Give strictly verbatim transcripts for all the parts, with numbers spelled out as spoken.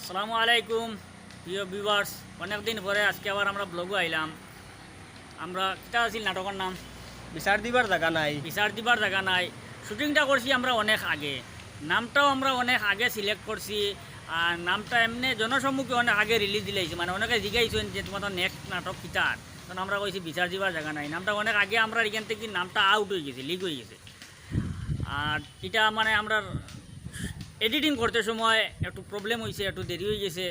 আসসালামু আলাইকুম প্রিয় ভিউয়ার্স, অনেক দিন পরে আজকে আবার আমরা ব্লগও আইলাম। আমরা, কিতা আছিল নাটকর নাম? বিচার দিবার জাগা নাই। বিচার দিবার জাগা নাই। শুটিংটা করছি আমরা অনেক আগে, নামটাও আমরা অনেক আগে সিলেক্ট করছি। আর নামটা এমনে জনসম্মুখে অনেক আগে রিলিজ দিলাইছি, মানে অনেকে জিগাইছেন যে তোমার নেক্সট নাটক কিতার, তখন আমরা কইছি বিচার দিবার জাগা নাই। নামটা অনেক আগে আমরা এখান থেকে নামটা আউট হয়ে গেছে, লিক হয়ে গেছে। আর এটা মানে আমরা এডিটিং করতে সময় একটু প্রবলেম হয়েছে, একটু দেরি হয়ে গেছে।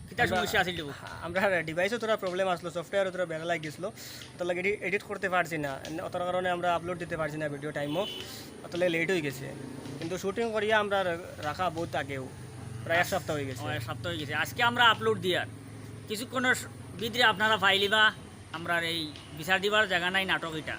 কিতা আমরা সমস্যা আছিল রে? আমরা ডিভাইসও থোড়া প্রবলেম আসলো, সফটওয়্যারও থোড়া বেড়া লাগিয়েছিল, অত লাগে এডিট করতে পারছি না, অত কারণে আমরা আপলোড দিতে পারছি না ভিডিও টাইমও, অত লাগে লেট হয়ে গেছে। কিন্তু শুটিং করিয়া আমরা রাখা বহুত আগেও, প্রায় এক সপ্তাহ হয়ে গেছে। ও, এক সপ্তাহ হয়ে গেছে। আজকে আমরা আপলোড দিয়ার কিছুক্ষণের ভিতরে আপনারা পাইলিবা আমরার এই বিচার দিবার জাগা নাই নাটক এটা।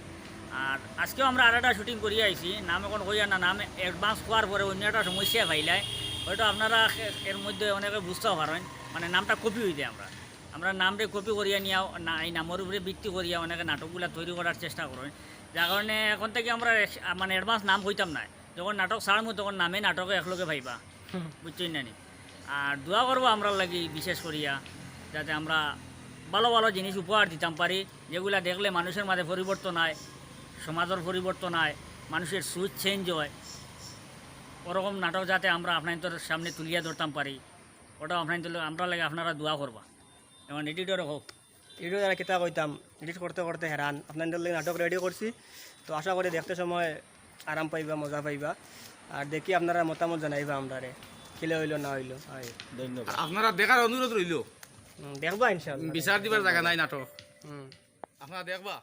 আর আজকেও আমরা আর একটা শুটিং করিয়া আইছি, নাম এখন কইয়া না, নাম অ্যাডভান্স হওয়ার পরে অন্য একটা সমস্যা পাইলায়, হয়তো আপনারা এ-, এর মধ্যে অনেকে বুঝতেও পারেন, মানে নামটা কপি হইতে আমরা, আমরা নামরে কপি করিয়া নিয়া না, এই নামের উপরে ভিত্তি করিয়া অনেকে নাটকগুলা তৈরি করার চেষ্টা করেন, যার কারণে এখন থেকে আমরা এক-, মানে অ্যাডভান্স নাম কইতাম না, যখন নাটক ছাড়মু তখন নামে নাটকে একলগে পাইবা, বুঝছইন না নি? আর দোয়া করবো আমরার লাগি বিশেষ করিয়া, যাতে আমরা ভালো ভালো জিনিস উপহার দিতাম পারি, যেগুলা দেখলে মানুষের মাঝে পরিবর্তন হয়, সমাজের পরিবর্তন হয়, মানুষের সোচ চেঞ্জ হয়, ওরকম নাটক যাতে আমরা আপনাদের সামনে তুলিয়া ধরতাম পারি, ওটা আপনাদের, আমরার লাগি আপনারা দোয়া করবা। এবং এডিটর হোক। এডিটর আর কিতা কইতাম, এডিট করতে করতে হেরান। আপনাদের লাগি নাটক রেডি করছি, তো আশা করি দেখতে সময় আরাম পাইবা, মজা পাইবা। আর দেখি আপনারা মতামত জানাইবা আমরারে, কিলা হইলো না হইলো। হয়। ধন্যবাদ। আপনারা দেখার অনুরোধ রইল। হুম, দেখবা ইনশাআল্লাহ। বিচার দিবার জাগা নাই নাটক। হুম। আপনারা দেখবা।